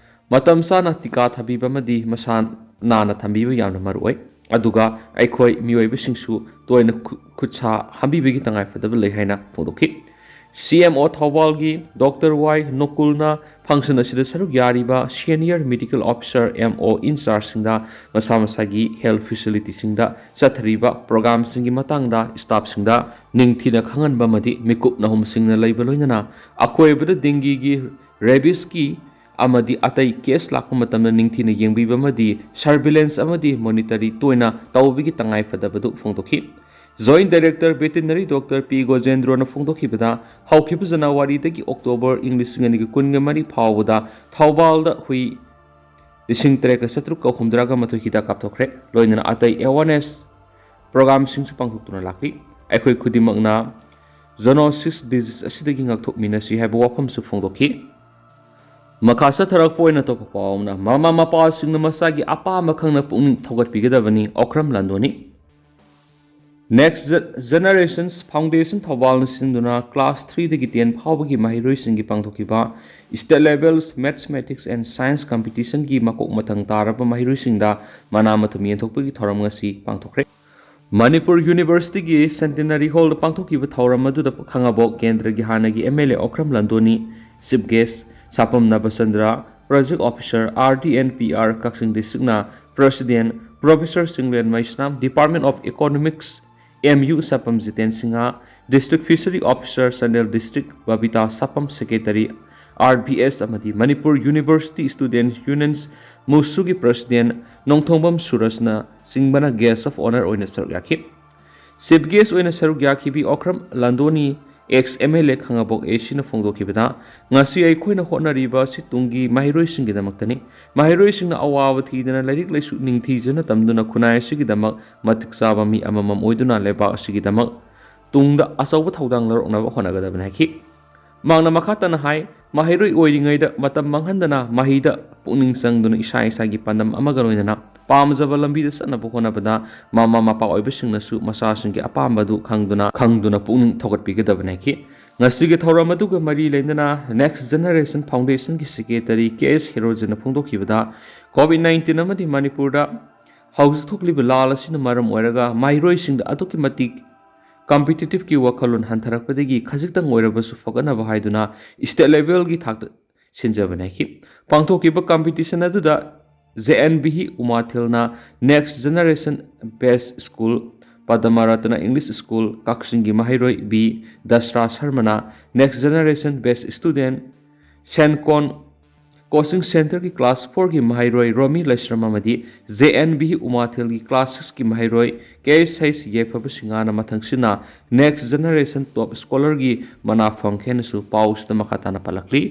ꯃꯇꯝ ꯆꯥꯅ ꯇꯤꯀꯥ ꯊꯥꯕꯤꯕ ꯑꯃꯗꯤ ꯃꯁꯥ ꯅꯥꯟꯅ ꯊꯝꯕꯤꯕ ꯌꯥꯝꯅ ꯃꯔꯨ ꯑꯣꯏ꯫ ꯑꯗꯨꯒ ꯑꯩꯈꯣꯏ ꯃꯤꯑꯣꯏꯕꯁꯤꯡꯁꯨ ꯇꯣꯏꯅ ꯈꯨ-, ꯈꯨꯠ ꯁꯥ ꯍꯥꯝꯕꯤꯕꯒꯤ ꯇꯉꯥꯏꯐꯗꯕ ꯂꯩ ꯍꯥꯏꯅ ꯐꯣꯡꯗꯣꯛꯈꯤ꯫ C M O ꯊꯧꯕꯥꯜꯒꯤ Doctor Y ꯅꯣꯀꯨꯜꯅ function ꯑꯁꯤꯗ ꯁꯔꯨꯛ ꯌꯥꯔꯤꯕ senior medical officer, M O in charge ꯁꯤꯡꯗ ꯃꯁꯥ ꯃꯁꯥꯒꯤ health facility ꯁꯤꯡꯗ ꯆꯠꯊꯔꯤꯕ program ꯁꯤꯡꯒꯤ ꯃꯇꯥꯡꯗ staff ꯁꯤꯡꯗ ꯅꯤꯡꯊꯤꯅ ꯈꯪꯍꯟꯕ ꯑꯃꯗꯤ ꯃꯤꯀꯨꯞ ꯅꯍꯨꯝꯁꯤꯡꯅ ꯂꯩꯕ ꯂꯣꯏꯅꯅ ꯑꯀꯣꯏꯕꯗ dengue ꯒꯤ, rabies ꯀꯤ ꯑꯃꯗꯤ ꯑꯇꯩ case ꯂꯥꯛꯄ ꯃꯇꯝꯗ ꯅꯤꯡꯊꯤꯅ ꯌꯦꯡꯕꯤꯕ ꯑꯃꯗꯤ surveillance ꯑꯃꯗꯤ monitoring ꯇꯣꯏꯅ ꯇꯧꯕꯒꯤ ꯇꯉꯥꯏꯐꯗꯕꯗꯨ ꯐꯣꯡꯗꯣꯛꯈꯤ꯫ Joint Director Veterinary Doctor P ꯒꯣꯖꯦꯟꯗ꯭ꯔꯣꯅ ꯐꯣꯡꯗꯣꯛꯈꯤꯕꯗ, ꯍꯧꯈꯤꯕ ꯖꯅꯋꯥꯔꯤꯗꯒꯤ ꯑꯣꯛꯇꯣꯕꯔ ꯏꯪ ꯂꯤꯁꯤꯡ ꯑꯅꯤꯒ ꯀꯨꯟꯒ ꯃꯔꯤ ꯐꯥꯎꯕꯗ ꯊꯧꯕꯥꯜꯗ ꯍꯨꯏ ꯂꯤꯁꯤꯡ ꯇꯔꯦꯠꯀ ꯆꯥꯇ꯭ꯔꯨꯛꯀ ꯍꯨꯝꯗ꯭ꯔꯥꯒ ꯃꯥꯊꯣꯏ ꯍꯤꯗꯥꯛ ꯀꯥꯞꯊꯣꯛꯈ꯭ꯔꯦ꯫ ꯂꯣꯏꯅꯅ ꯑꯇꯩ awareness program ꯁꯤꯡꯁꯨ ꯄꯥꯡꯊꯣꯛꯇꯨꯅ ꯂꯥꯛꯂꯤ꯫ ꯑꯩꯈꯣꯏ ꯈꯨꯗꯤꯡꯃꯛꯅ zoonosis disease ꯑꯁꯤꯗꯒꯤ ꯉꯥꯛꯊꯣꯛꯃꯤꯟꯅꯁꯤ ꯍꯥꯏꯕ ꯋꯥꯐꯝꯁꯨ ꯐꯣꯡꯗꯣꯛꯈꯤ꯫ ꯃꯈꯥ ꯆꯠꯊꯔꯛꯄ ꯑꯣꯏꯅ ꯑꯇꯣꯞꯄ ꯄꯥꯎ ꯑꯃꯅ, ꯃꯃꯥ ꯃꯄꯥꯁꯤꯡꯅ ꯃꯆꯥꯒꯤ ꯑꯄꯥꯝꯕ ꯈꯪꯅ ꯄꯨꯛꯅꯤꯡ ꯊꯧꯒꯠꯄꯤꯒꯗꯕꯅꯤ, Okram ꯂꯥꯟꯗꯣꯅꯤ꯫ Next Ge-, Generations Foundation ꯊꯧꯕꯥꯜꯅ ꯁꯤꯟꯗꯨꯅ class three ꯗꯒꯤ ten ꯐꯥꯎꯕꯒꯤ ꯃꯍꯩꯔꯣꯏꯁꯤꯡꯒꯤ ꯄꯥꯡꯊꯣꯛꯈꯤꯕ state level Mathematics and Science competition ꯒꯤ ꯃꯀꯣꯛ ꯃꯊꯪ ꯇꯥꯔꯕ ꯃꯍꯩꯔꯣꯏꯁꯤꯡꯗ ꯃꯅꯥ ꯃꯊꯨꯝ ꯌꯦꯟꯊꯣꯛꯄꯒꯤ ꯊꯧꯔꯝ ꯉꯁꯤ ꯄꯥꯡꯊꯣꯛꯈ꯭ꯔꯦ꯫ ꯃꯅꯤꯄꯨꯔ University ꯒꯤ Centenary Hall ꯗ ꯄꯥꯡꯊꯣꯛꯈꯤꯕ ꯊꯧꯔꯝ ꯑꯗꯨꯗ ꯈꯥꯉꯕꯣꯛ ꯀꯦꯟꯗ꯭ꯔꯒꯤ ꯍꯥꯟꯅꯒꯤ M L A Okram ꯂꯥꯟꯗꯣꯅꯤ, Chief Guest ꯁꯥꯄꯝ Nabachandra, Project Officer R D and P R Kakching District ꯅ President Professor Chinglen Meisnam, Department of Economics M U ꯁꯥꯄꯝ Jiten Singh, District Fishery Officer Chandel District Babita ꯁꯥꯄꯝ, Secretary R B S ꯑꯃꯗꯤ Manipur University Students Unions ꯃꯨꯁꯨꯒꯤ President Nongthongbam ꯁꯨꯔꯖꯅ ꯆꯤꯡꯕꯅ Guest of Honour ꯑꯣꯏꯅ ꯁꯔꯨꯛ ꯌꯥꯈꯤ꯫ Chief Guest ꯑꯣꯏꯅ ꯁꯔꯨꯛ ꯌꯥꯈꯤꯕꯤ Okram Landhoni ex M L A Khangabok A ꯁꯤꯅ ꯐꯣꯡꯗꯣꯛꯈꯤꯕꯗ, ꯉꯁꯤ ꯑꯩꯈꯣꯏꯅ ꯍꯣꯠꯅꯔꯤꯕ ꯑꯁꯤ ꯇꯨꯡꯒꯤ ꯃꯍꯩꯔꯣꯏꯁꯤꯡꯒꯤꯗꯃꯛꯇꯅꯤ꯫ ꯃꯍꯩꯔꯣꯏꯁꯤꯡꯅ ꯑꯋꯥꯕ ꯊꯤꯗꯅ ꯂꯥꯏꯔꯤꯛ ꯂꯥꯏꯁꯨ ꯅꯤꯡꯊꯤꯖꯅ ꯇꯝꯗꯨꯅ ꯈꯨꯟꯅꯥꯏ ꯑꯁꯤꯒꯤꯗꯃꯛ ꯃꯇꯤꯛ ꯆꯥꯕ ꯃꯤ ꯑꯃꯃꯝ ꯑꯣꯏꯗꯨꯅ ꯂꯩꯕꯥꯛ ꯑꯁꯤꯒꯤꯗꯃꯛ ꯇꯨꯡꯗ ꯑꯆꯧꯕ ꯊꯧꯗꯥꯡ ꯂꯧꯔꯛꯅꯕ ꯍꯣꯠꯅꯒꯗꯕꯅꯤ ꯍꯥꯏꯈꯤ꯫ ꯃꯍꯥꯛꯅ ꯃꯈꯥ ꯇꯥꯅ ꯍꯥꯏ, ꯃꯍꯩꯔꯣꯏ ꯑꯣꯏꯔꯤꯉꯩꯗ ꯃꯇꯝ ꯃꯥꯡꯍꯟꯗꯅ ꯃꯍꯩꯗ ꯄꯨꯛꯅꯤꯡ ꯆꯪꯗꯨꯅ ꯏꯁꯥ ꯏꯁꯥꯒꯤ ꯄꯥꯟꯗꯝ ꯑꯃꯒ ꯂꯣꯏꯅꯅ ꯄꯥꯝꯖꯕ ꯂꯝꯕꯤꯗ ꯆꯠꯅꯕ ꯍꯣꯠꯅꯕꯗ ꯃꯃꯥ ꯃꯄꯥ ꯑꯣꯏꯕꯁꯤꯡꯅꯁꯨ ꯃꯆꯥꯁꯤꯡꯒꯤ ꯑꯄꯥꯝꯕꯗꯨ ꯈꯪꯗꯨꯅ, ꯈꯪꯗꯨꯅ ꯄꯨꯛꯅꯤꯡ ꯊꯧꯒꯠꯄꯤꯒꯗꯕꯅꯤ ꯍꯥꯏꯈꯤ꯫ ꯉꯁꯤꯒꯤ ꯊꯧꯔꯝ ꯑꯗꯨꯒ ꯃꯔꯤ ꯂꯩꯅꯅ Next Generation Foundationꯒꯤ Secretary ꯀꯦ ꯑꯦꯁ ꯍꯦꯔꯣꯖꯤꯅ ꯐꯣꯡꯗꯣꯛꯈꯤꯕꯗ, COVID nineteen ꯑꯃꯗꯤ ꯃꯅꯤꯄꯨꯔꯗ ꯍꯧꯖꯤꯛ ꯊꯣꯛꯂꯤꯕ ꯂꯥꯜ ꯑꯁꯤꯅ ꯃꯔꯝ ꯑꯣꯏꯔꯒ ꯃꯍꯩꯔꯣꯏꯁꯤꯡꯗ ꯑꯗꯨꯛꯀꯤ ꯃꯇꯤꯛ competitiveꯀꯤ ꯋꯥꯈꯜꯂꯣꯟ ꯍꯟꯊꯔꯛꯄꯗꯒꯤ ꯈꯖꯤꯛꯇꯪ ꯑꯣꯏꯔꯕꯁꯨ ꯐꯒꯠꯅꯕ ꯍꯥꯏꯗꯨꯅ state levelꯒꯤ ꯊꯥꯛꯇ ꯁꯤꯟꯖꯕꯅꯤ ꯍꯥꯏꯈꯤ꯫ ꯄꯥꯡꯊꯣꯛꯈꯤꯕ competition ꯑꯗꯨꯗ ꯖꯦ ꯑꯦꯟ ꯕꯤꯍꯤ ꯎꯃꯥꯊꯦꯜꯅ Next Generation Best School, ꯄꯗꯃꯔꯇꯅ English School, ꯀꯛꯆꯤꯡꯒꯤ ꯃꯍꯩꯔꯣꯏ ꯕꯤ ꯗꯁꯔꯥ ꯁꯔꯃꯅ Next Generation Best Student, Senkon Coaching Centreꯒꯤ class fourꯒꯤ ꯃꯍꯩꯔꯣꯏ ꯔꯣꯃꯤ ꯂꯩꯁ꯭ꯔꯝ ꯑꯃꯗꯤ ꯖꯦ ꯑꯦꯟ ꯕꯤꯍꯤ ꯎꯃꯥꯊꯦꯜꯒꯤ class sixꯀꯤ ꯃꯍꯩꯔꯣꯏ ꯀꯦ ꯑꯦꯁ ꯍꯩꯁ ꯌꯥꯏꯐꯕ ꯁꯤꯡꯍꯥꯅ ꯃꯊꯪꯁꯤꯠꯅ Next Generation Top Scholarꯒꯤ ꯃꯅꯥ ꯐꯪꯈꯤ ꯍꯥꯏꯅꯁꯨ ꯄꯥꯎꯁꯤꯗ ꯃꯈꯥ ꯇꯥꯅ ꯄꯜꯂꯛꯂꯤ꯫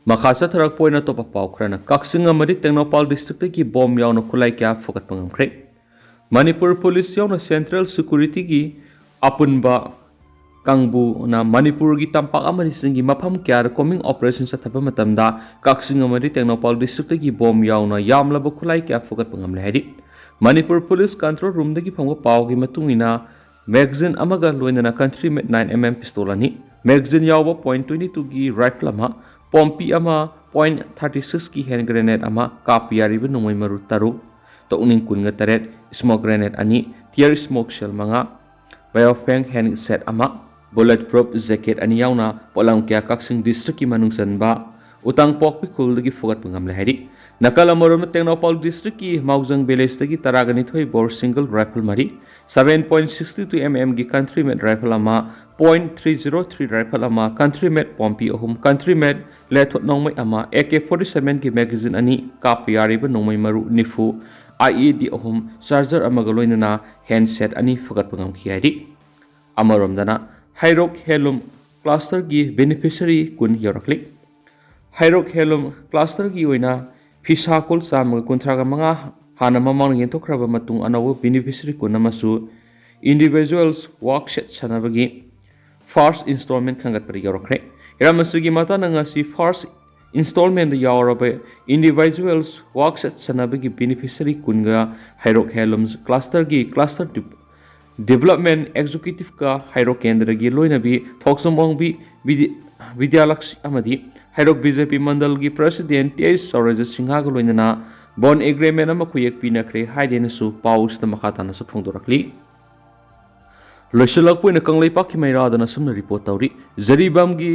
ꯃꯈꯥ ꯆꯠꯊꯔꯛꯄ ꯑꯣꯏꯅ ꯑꯇꯣꯞꯄ ꯄꯥꯎ ꯈꯔꯅ, ꯀꯛꯆꯤꯡ ꯑꯃꯗꯤ ꯇꯦꯡꯅꯧꯄꯥꯜ districtꯇꯒꯤ ꯕꯣꯝ ꯌꯥꯎꯅ ꯈꯨꯠꯂꯥꯏ ꯀꯌꯥ ꯐꯨꯒꯠꯄ ꯉꯝꯈ꯭ꯔꯦ꯫ ꯃꯅꯤꯄꯨꯔ ꯄꯨꯂꯤꯁ ꯌꯥꯎꯅ Central Securityꯒꯤ ꯑꯄꯨꯟꯕ ꯀꯥꯡꯕꯨꯅ ꯃꯅꯤꯄꯨꯔꯒꯤ ꯇꯝꯄꯥꯛ ꯑꯃꯗꯤ ꯆꯤꯡꯒꯤ ꯃꯐꯝ ꯀꯌꯥꯗ combing operation ꯆꯠꯊꯕ ꯃꯇꯝꯗ ꯀꯛꯆꯤꯡ ꯑꯃꯗꯤ ꯇꯦꯡꯅꯧꯄꯥꯜ districtꯇꯒꯤ ꯕꯣꯝ ꯌꯥꯎꯅ ꯌꯥꯝꯂꯕ ꯈꯨꯠꯂꯥꯏ ꯀꯌꯥ ꯐꯨꯒꯠꯄ ꯉꯝꯂꯦ ꯍꯥꯏꯔꯤ꯫ ꯃꯅꯤꯄꯨꯔ ꯄꯨꯂꯤꯁ control roomꯗꯒꯤ ꯐꯪꯕ ꯄꯥꯎꯒꯤ ꯃꯇꯨꯡ ꯏꯟꯅ, magazine ꯑꯃꯒ ꯂꯣꯏꯅꯅ country made nine M M pistol ꯑꯅꯤ, magazine ꯌꯥꯎꯕ point twenty twoꯒꯤ rifle ꯑꯃ, ꯄꯣꯝꯄꯤ ꯑꯃ, point thirty sixꯀꯤ hand grenade ꯑꯃ, ꯀꯥꯞꯄ ꯌꯥꯔꯤꯕ ꯅꯣꯡꯃꯩ ꯃꯔꯨ ꯇꯔꯨꯛ, ꯇꯧꯅꯤꯡ ꯀꯨꯟꯒ ꯇꯔꯦꯠ, smoke grenade ꯑꯅꯤ, tear smoke shell ꯃꯉꯥ, Baofeng hand set ꯑꯃ, bullet proof jacket ꯑꯅꯤ ꯌꯥꯎꯅ ꯄꯣꯠꯂꯝ ꯀꯌꯥ ꯀꯛꯆꯤꯡ districtꯀꯤ ꯃꯅꯨꯡ ꯆꯟꯕ ꯎꯇꯥꯡꯄꯣꯛꯄꯤ ꯈꯨꯜꯗꯒꯤ ꯐꯨꯒꯠꯄ ꯉꯝꯂꯦ ꯍꯥꯏꯔꯤ꯫ ꯅꯥꯀꯜ ꯑꯃꯔꯣꯝꯗ, ꯇꯦꯡꯅꯧꯄꯥꯜ districtꯀꯤ ꯃꯥꯎꯖꯪ villageꯇꯒꯤ ꯇꯔꯥꯒ ꯅꯤꯊꯣꯏ bore single rifle ꯃꯔꯤ, seven point sixty two MMꯒꯤ country made rifle ꯑꯃ, point three zero three rifle ꯑꯃ, country made ꯄꯣꯝꯄꯤ ꯑꯍꯨꯝ, country made ꯂꯦꯊꯣꯠ ꯅꯣꯡꯃꯩ ꯑꯃ, AK forty sevenꯒꯤ magazine ꯑꯅꯤ, ꯀꯥꯞꯄ ꯌꯥꯔꯤꯕ ꯅꯣꯡꯃꯩ ꯃꯔꯨ ꯅꯤꯐꯨ, IED ꯑꯍꯨꯝ, charger ꯑꯃꯒ ꯂꯣꯏꯅꯅ handset ꯑꯅꯤ ꯐꯒꯠꯄ ꯉꯝꯈꯤ ꯍꯥꯏꯔꯤ꯫ ꯑꯃꯔꯣꯝꯗꯅ, ꯍꯩꯔꯣꯛ ꯍꯦꯟꯂꯨꯝ ꯀ꯭ꯂꯁꯇꯔꯒꯤ ꯕꯦꯅꯤꯐꯤꯁꯔꯤ ꯀꯨꯟ ꯌꯧꯔꯛꯂꯤ꯫ ꯍꯩꯔꯣꯛ ꯍꯦꯟꯂꯨꯝ ꯀ꯭ꯂꯁꯇꯔꯒꯤ ꯑꯣꯏꯅ ꯐꯤꯁꯥ ꯀꯣꯜ ꯆꯥꯝꯃꯒ ꯀꯨꯟꯊ꯭ꯔꯥꯒ ꯃꯉꯥ ꯍꯥꯟꯅ ꯃꯃꯥꯡꯗ ꯌꯦꯟꯊꯣꯛꯈ꯭ꯔꯕ ꯃꯇꯨꯡ ꯑꯅꯧꯕ ꯕꯦꯅꯤꯐꯤꯁꯔꯤ ꯀꯨꯟ ꯑꯃꯁꯨ ꯏꯟꯗꯤꯚꯤꯖꯨꯋꯦꯜꯁ ꯋꯥꯔꯛ ꯁꯦꯠ ꯁꯥꯟꯅꯕꯒꯤ ꯐꯥꯔꯁ ꯏꯟꯁꯇꯣꯜꯃꯦꯟ ꯈꯟꯒꯠꯄꯗ ꯌꯧꯔꯛꯈ꯭ꯔꯦ꯫ ꯍꯤꯔꯝ ꯑꯁꯤꯒꯤ ꯃꯇꯥꯡꯗ ꯉꯁꯤ ꯐꯥꯔꯁ ꯏꯟꯁꯇꯣꯜꯃꯦꯟꯗ ꯌꯥꯎꯔꯕ ꯏꯟꯗꯤꯚꯤꯖꯨꯋꯦꯜꯁ ꯋꯥꯔꯛ ꯁꯦꯠ ꯁꯥꯟꯅꯕꯒꯤ ꯕꯦꯅꯤꯐꯤꯁꯔꯤ ꯀꯨꯟꯒ ꯍꯩꯔꯣꯛ ꯍꯦꯟꯂꯨꯝꯁ ꯀ꯭ꯂꯁꯇꯔꯒꯤ ꯀ꯭ꯂꯁꯇꯔ ꯗꯤꯞ-, ꯗꯤꯕꯂꯞꯃꯦꯟ ꯑꯦꯛꯖꯤꯀ꯭ꯌꯨꯇꯤꯚꯀ ꯍꯩꯔꯣꯛ ꯀꯦꯟꯗ꯭ꯔꯒꯤ ꯂꯣꯏꯅꯕꯤ ꯊꯣꯛꯆꯣꯝ ꯑꯣꯡꯕꯤ ꯕꯤꯗꯤ-, ꯕꯤꯗ꯭ꯌꯥꯂꯛꯁꯃꯤ ꯑꯃꯗꯤ ꯍꯩꯔꯣꯛ ꯕꯤ ꯖꯦ ꯄꯤ ꯃꯟꯗꯜꯒꯤ ꯄ꯭ꯔꯁꯤꯗꯦꯟ ꯇꯤ ꯑꯩꯆ ꯁꯧꯔꯖ ꯁꯤꯡꯍꯒ ꯂꯣꯏꯅꯅ ꯕꯣꯟ ꯑꯦꯒ꯭ꯔꯤꯃꯦꯟ ꯑꯃ ꯈꯨꯌꯦꯛ ꯄꯤꯅꯈ꯭ꯔꯦ ꯍꯥꯏꯗꯦꯅꯁꯨ ꯄꯥꯎꯁꯤꯗ ꯃꯈꯥ ꯇꯥꯅꯁꯨ ꯐꯣꯡꯗꯣꯔꯛꯂꯤ꯫ ꯂꯣꯏꯁꯤꯜꯂꯛꯄ ꯑꯣꯏꯅ ꯀꯪꯂꯩꯄꯥꯛꯀꯤ ꯃꯩꯔꯥꯗꯅ ꯑꯁꯨꯝꯅ ꯔꯤꯄꯣꯔꯠ ꯇꯧꯔꯤ꯫ ꯖꯔꯤꯕꯥꯝꯒꯤ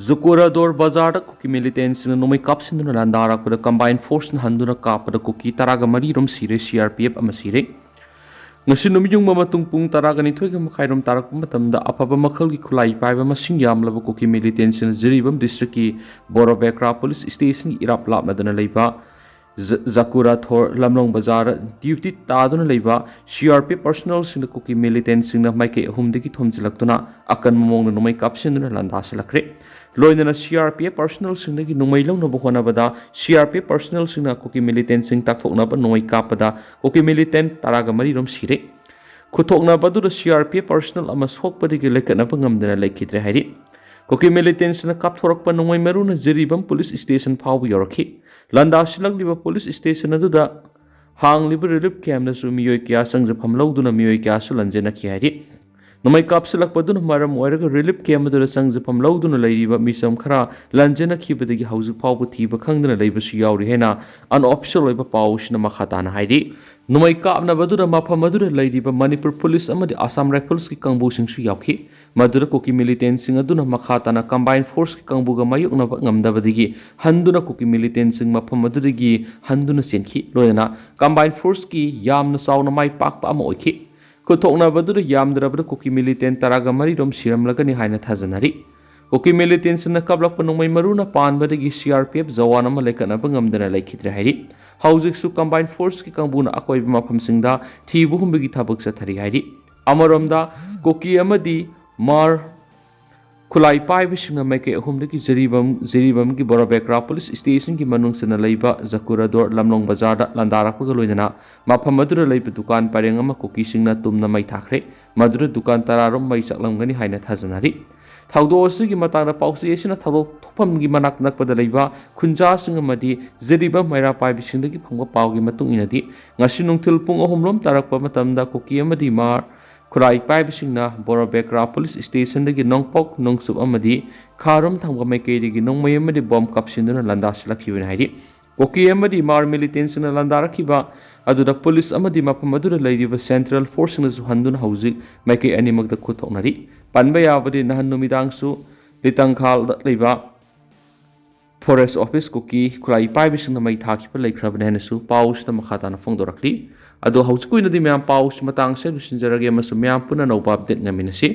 ꯖꯨꯀꯨꯔꯥꯗꯣꯔ ꯕꯖꯥꯔꯗ ꯀꯨꯀꯤ ꯃꯤꯂꯤꯇꯦꯟꯁꯤꯡꯅ ꯅꯣꯡꯃꯩ ꯀꯥꯞꯁꯤꯟꯗꯨꯅ ꯂꯥꯟꯗꯥꯔꯛꯄꯗ ꯀꯝꯕꯥꯏꯟ ꯐꯣꯔꯁꯅ ꯍꯟꯗꯨꯅ ꯀꯥꯞꯄꯗ ꯀꯨꯀꯤ ꯇꯔꯥꯒ ꯃꯔꯤ ꯔꯣꯝ ꯁꯤꯔꯦ, ꯁꯤ ꯑꯥꯔ ꯄꯤ ꯑꯦꯐ ꯑꯃ ꯁꯤꯔꯦ꯫ ꯉꯁꯤ ꯅꯨꯃꯤꯠ ꯌꯨꯡꯕ ꯃꯇꯨꯡ ꯄꯨꯡ ꯇꯔꯥꯒ ꯅꯤꯊꯣꯏꯒ ꯃꯈꯥꯏ ꯔꯣꯝ ꯇꯥꯔꯛꯄ ꯃꯇꯝꯗ ꯑꯐꯕ ꯃꯈꯜꯒꯤ ꯈꯨꯠꯂꯥꯏ ꯄꯥꯏꯕ ꯃꯁꯤꯡ ꯌꯥꯝꯂꯕ ꯀꯨꯀꯤ ꯃꯤꯂꯤꯇꯦꯟꯁꯤꯡꯅ ꯖꯤꯔꯤꯕꯥꯝ ꯗꯤꯁꯇ꯭ꯔꯤꯛꯀꯤ ꯕꯣꯔꯣꯕꯦꯀ꯭ꯔꯥ ꯄꯨꯂꯤꯁ ꯁ꯭ꯇꯦꯁꯟꯒꯤ ꯏꯔꯥꯞ ꯂꯥꯞꯅꯗꯅ ꯂꯩꯕ ꯖ-, ꯖꯀꯨꯔꯥꯊꯣꯔ ꯂꯝꯂꯣꯡ ꯕꯖꯥꯔ ꯗ꯭ꯌꯨꯇꯤ ꯇꯥꯗꯨꯅ ꯂꯩꯕ ꯁꯤ ꯑꯥꯔ ꯄꯤ ꯑꯦꯐ ꯄꯔꯁꯣꯅꯦꯜꯁꯤꯡꯅ ꯀꯨꯀꯤ ꯃꯤꯂꯤꯇꯦꯟꯁꯤꯡꯅ ꯃꯥꯏꯀꯩ ꯑꯍꯨꯝꯗꯒꯤ ꯊꯣꯝꯖꯤꯜꯂꯛꯇꯨꯅ ꯑꯀꯟꯕ ꯃꯑꯣꯡꯗ ꯅꯣꯡꯃꯩ ꯀꯥꯞꯁꯤꯟꯗꯨꯅ ꯂꯥꯟꯗꯥꯁꯤꯜꯂꯛꯈ꯭ꯔꯦ꯫ ꯂꯣꯏꯅꯅ ꯁꯤ ꯑꯥꯔ ꯄꯤ ꯑꯦꯐ ꯄꯔꯁꯣꯅꯦꯜꯁꯤꯡꯗꯒꯤ ꯅꯣꯡꯃꯩ ꯂꯧꯅꯕ ꯍꯣꯠꯅꯕꯗ ꯁꯤ ꯑꯥꯔ ꯄꯤ ꯑꯦꯐ ꯄꯔꯁꯣꯅꯦꯜꯁꯤꯡꯅ ꯀꯨꯀꯤ ꯃꯤꯂꯤꯇꯦꯟꯁꯤꯡ ꯇꯥꯛꯊꯣꯛꯅꯕ ꯅꯣꯡꯃꯩ ꯀꯥꯞꯄꯗ ꯀꯨꯀꯤ ꯃꯤꯂꯤꯇꯦꯟ ꯇꯔꯥꯒ ꯃꯔꯤ ꯔꯣꯝ ꯁꯤꯔꯦ꯫ ꯈꯨꯠꯊꯣꯛꯅꯕ ꯑꯗꯨꯗ C R P F personal ꯑꯃ ꯁꯣꯛꯄꯗꯒꯤ ꯂꯩꯈꯠꯅꯕ ꯉꯝꯗꯅ ꯂꯩꯈꯤꯗ꯭ꯔꯦ ꯍꯥꯏꯔꯤ꯫ ꯀꯨꯀꯤ ꯃꯤꯂꯤꯇꯦꯟꯁꯤꯡꯅ ꯀꯥꯞꯊꯣꯔꯛꯄ ꯅꯣꯡꯃꯩ ꯃꯔꯨꯅ ꯖꯤꯔꯤꯕꯥꯝ ꯄꯨꯂꯤꯁ ꯁ꯭ꯇꯦꯁꯟ ꯐꯥꯎꯕ ꯌꯧꯔꯛꯈꯤ꯫ ꯂꯥꯟꯗꯥꯁꯤꯜꯂꯛꯂꯤꯕ ꯄꯨꯂꯤꯁ ꯁ꯭ꯇꯦꯁꯟ ꯑꯗꯨꯗ ꯍꯥꯡꯂꯤꯕ ꯔꯤꯂꯤꯐ ꯀꯦꯝꯗꯁꯨ ꯃꯤꯑꯣꯏ ꯀꯌꯥ ꯆꯪꯖꯐꯝ ꯂꯧꯗꯨꯅ ꯃꯤꯑꯣꯏ ꯀꯌꯥꯁꯨ ꯂꯟꯖꯦꯟꯅꯈꯤ ꯍꯥꯏꯔꯤ꯫ ꯅꯣꯡꯃꯩ ꯀꯥꯞꯁꯤꯜꯂꯛꯄꯗꯨꯅ ꯃꯔꯝ ꯑꯣꯏꯔꯒ ꯔꯤꯂꯤꯐ ꯀꯦꯝ ꯑꯗꯨꯗ ꯆꯪꯖꯐꯝ ꯂꯧꯗꯨꯅ ꯂꯩꯔꯤꯕ ꯃꯤꯆꯝ ꯈꯔ ꯂꯟꯖꯦꯟꯅꯈꯤꯕꯗꯒꯤ ꯍꯧꯖꯤꯛ ꯐꯥꯎꯕ ꯊꯤꯕ ꯈꯪꯗꯅ ꯂꯩꯕꯁꯨ ꯌꯥꯎꯔꯤ ꯍꯥꯏꯅ ꯑꯟꯑꯣꯐꯤꯁꯤꯌꯦꯜ ꯑꯣꯏꯕ ꯄꯥꯎꯁꯤꯅ ꯃꯈꯥ ꯇꯥꯅ ꯍꯥꯏꯔꯤ꯫ ꯅꯣꯡꯃꯩ ꯀꯥꯞꯅꯕꯗꯨꯗ ꯃꯐꯝ ꯑꯗꯨꯗ ꯂꯩꯔꯤꯕ ꯃꯅꯤꯄꯨꯔ ꯄꯨꯂꯤꯁ ꯑꯃꯗꯤ ꯑꯁꯥꯝ ꯔꯥꯏꯐꯜꯁꯀꯤ ꯀꯥꯡꯕꯨꯁꯤꯡꯁꯨ ꯌꯥꯎꯈꯤ꯫ ꯃꯗꯨꯗ ꯀꯨꯀꯤ ꯃꯤꯂꯤꯇꯦꯟꯁꯤꯡ ꯑꯗꯨꯅ ꯃꯈꯥ ꯇꯥꯅ ꯀꯝꯕꯥꯏꯟ ꯐꯣꯔꯁꯀꯤ ꯀꯥꯡꯕꯨꯒ ꯃꯥꯌꯣꯛꯅꯕ ꯉꯝꯗꯕꯗꯒꯤ ꯍꯟꯗꯨꯅ ꯀꯨꯀꯤ ꯃꯤꯂꯤꯇꯦꯟꯁꯤꯡ ꯃꯐꯝ ꯑꯗꯨꯗꯒꯤ ꯍꯟꯗꯨꯅ ꯆꯦꯟꯈꯤ꯫ ꯂꯣꯏꯅꯅ ꯀꯝꯕꯥꯏꯟ ꯐꯣꯔꯁꯀꯤ ꯌꯥꯝꯅ ꯆꯥꯎꯅ ꯃꯥꯏ ꯄꯥꯛꯄ ꯑꯃ ꯑꯣꯏꯈꯤ꯫ ꯈꯨꯠꯊꯣꯛꯅꯕꯗꯨꯗ ꯌꯥꯝꯗ꯭ꯔꯕꯗ ꯀꯨꯀꯤ ꯃꯤꯂꯤꯇꯦꯟ ꯇꯔꯥꯒ ꯃꯔꯤ ꯔꯣꯝ ꯁꯤꯔꯝꯂꯒꯅꯤ ꯍꯥꯏꯅ ꯊꯥꯖꯅꯔꯤ꯫ ꯀꯨꯀꯤ ꯃꯤꯂꯤꯇꯦꯟꯁꯤꯡꯅ ꯀꯥꯞꯂꯛꯄ ꯅꯣꯡꯃꯩ ꯃꯔꯨꯅ ꯄꯥꯟꯕꯗꯒꯤ C R P F Jawan ꯑꯃ ꯂꯩꯈꯠꯅꯕ ꯉꯝꯗꯅ ꯂꯩꯈꯤꯗ꯭ꯔꯦ ꯍꯥꯏꯔꯤ꯫ ꯍꯧꯖꯤꯛꯁꯨ ꯀꯝꯕꯥꯏꯟ ꯐꯣꯔꯁꯀꯤ ꯀꯥꯡꯕꯨꯅ ꯑꯀꯣꯏꯕ ꯃꯐꯝꯁꯤꯡꯗ ꯊꯤꯕ ꯍꯨꯝꯕꯒꯤ ꯊꯕꯛ ꯆꯠꯊꯔꯤ ꯍꯥꯏꯔꯤ꯫ ꯑꯃꯔꯣꯝꯗ ꯀꯨꯀꯤ ꯑꯃꯗꯤ ꯃꯥꯔ ꯈꯨꯠꯂꯥꯏ ꯄꯥꯏꯕꯁꯤꯡꯅ ꯃꯥꯏꯀꯩ ꯑꯍꯨꯝꯗꯒꯤ ꯖꯤꯔꯤꯕꯥꯝ ꯖꯤꯔꯤꯕꯥꯝꯒꯤ ꯕꯣꯔꯥꯕꯦꯀ꯭ꯔꯥ ꯄꯨꯂꯤꯁ ꯁ꯭ꯇꯦꯁꯟꯒꯤ ꯃꯅꯨꯡ ꯆꯟꯅ ꯂꯩꯕ ꯖꯀꯨꯔꯥꯗꯣꯔ ꯂꯝꯂꯣꯡ ꯕꯖꯥꯔꯗ ꯂꯥꯟꯗꯥꯔꯛꯄꯒ ꯂꯣꯏꯅꯅ ꯃꯐꯝ ꯑꯗꯨꯗ ꯂꯩꯕ ꯗꯨꯀꯥꯟ ꯄꯔꯦꯡ ꯑꯃ ꯀꯨꯀꯤꯁꯤꯡꯅ ꯇꯨꯝꯅ ꯃꯩ ꯊꯥꯈ꯭ꯔꯦ꯫ ꯃꯗꯨꯗ ꯗꯨꯀꯥꯟ ꯇꯔꯥꯔꯣꯝ ꯃꯩ ꯆꯥꯛꯂꯝꯒꯅꯤ ꯍꯥꯏꯅ ꯊꯥꯖꯅꯔꯤ꯫ ꯊꯧꯗꯣꯛ ꯑꯁꯤꯒꯤ ꯃꯇꯥꯡꯗ ꯄꯥꯎꯆꯦ ꯑꯁꯤꯅ ꯊꯧꯗꯣꯛ ꯊꯣꯛꯐꯝꯒꯤ ꯃꯅꯥꯛ ꯅꯛꯄꯗ ꯂꯩꯕ ꯈꯨꯟꯖꯥꯁꯤꯡ ꯑꯃꯗꯤ ꯖꯤꯔꯤꯕꯥꯝ ꯃꯩꯔꯥ ꯄꯥꯏꯕꯁꯤꯡꯗꯒꯤ ꯐꯪꯕ ꯄꯥꯎꯒꯤ ꯃꯇꯨꯡ ꯏꯟꯅꯗꯤ, ꯉꯁꯤ ꯅꯨꯡꯊꯤꯜ ꯄꯨꯡ ꯑꯍꯨꯝ ꯔꯣꯝ ꯇꯥꯔꯛꯄ ꯃꯇꯝꯗ ꯀꯨꯀꯤ ꯑꯃꯗꯤ ꯃꯥꯔ ꯈꯨꯠꯂꯥꯏ ꯄꯥꯏꯕꯁꯤꯡꯅ ꯕꯣꯔꯥꯕꯦꯀ꯭ꯔꯥ ꯄꯨꯂꯤꯁ ꯁ꯭ꯇꯦꯁꯟꯗꯒꯤ ꯅꯣꯡꯄꯣꯛ ꯅꯣꯡꯆꯨꯞ ꯑꯃꯗꯤ ꯈꯥꯔꯣꯝ ꯊꯪꯕ ꯃꯥꯏꯀꯩꯗꯒꯤ ꯅꯣꯡꯃꯩ ꯑꯃꯗꯤ ꯕꯣꯝ ꯀꯥꯞꯁꯤꯟꯗꯨꯅ ꯂꯥꯟꯗꯥꯁꯤꯜꯂꯛꯈꯤꯕꯅꯤ ꯍꯥꯏꯔꯤ꯫ ꯀꯨꯀꯤ ꯑꯃꯗꯤ ꯃꯥꯔ ꯃꯤꯂꯤꯇꯦꯟꯁꯤꯡꯅ ꯂꯥꯟꯗꯥꯔꯛꯈꯤꯕ ꯑꯗꯨꯗ ꯄꯨꯂꯤꯁ ꯑꯃꯗꯤ ꯃꯐꯝ ꯑꯗꯨꯗ ꯂꯩꯔꯤꯕ ꯁꯦꯟꯇ꯭ꯔꯦꯜ ꯐꯣꯔꯁꯁꯤꯡꯅꯁꯨ ꯍꯟꯗꯨꯅ ꯍꯧꯖꯤꯛ ꯃꯥꯏꯀꯩ ꯑꯅꯤꯃꯛꯇ ꯈꯨꯠ ꯊꯣꯛꯅꯔꯤ꯫ ꯄꯟꯕ ꯌꯥꯕꯗꯤ, ꯅꯍꯥꯟ ꯅꯨꯃꯤꯗꯥꯡꯁꯨ ꯂꯤꯇꯪꯈꯥꯜꯗ ꯂꯩꯕ ꯐꯣꯔꯦꯁ ꯑꯣꯐꯤꯁ ꯀꯨꯀꯤ ꯈꯨꯠꯂꯥꯏ ꯄꯥꯏꯕꯁꯤꯡꯅ ꯃꯩ ꯊꯥꯈꯤꯕ ꯂꯩꯈ꯭ꯔꯕꯅꯤ ꯍꯥꯏꯅꯁꯨ ꯄꯥꯎꯁꯤꯗ ꯃꯈꯥ ꯇꯥꯅ ꯐꯣꯡꯗꯣꯔꯛꯂꯤ꯫ ꯑꯗꯣ ꯍꯧꯖꯤꯛꯀꯤ ꯑꯣꯏꯅꯗꯤ ꯃꯌꯥꯝ ꯄꯥꯎꯁꯤ ꯃꯇꯥꯡ ꯑꯁꯤꯗ ꯂꯣꯏꯁꯤꯟꯖꯔꯒꯦ ꯑꯃꯁꯨꯡ ꯃꯌꯥꯝ ꯄꯨꯟꯅ ꯑꯅꯧꯕ ꯑꯞꯗꯦꯠ ꯉꯥꯏꯃꯤꯟꯅꯁꯤ꯫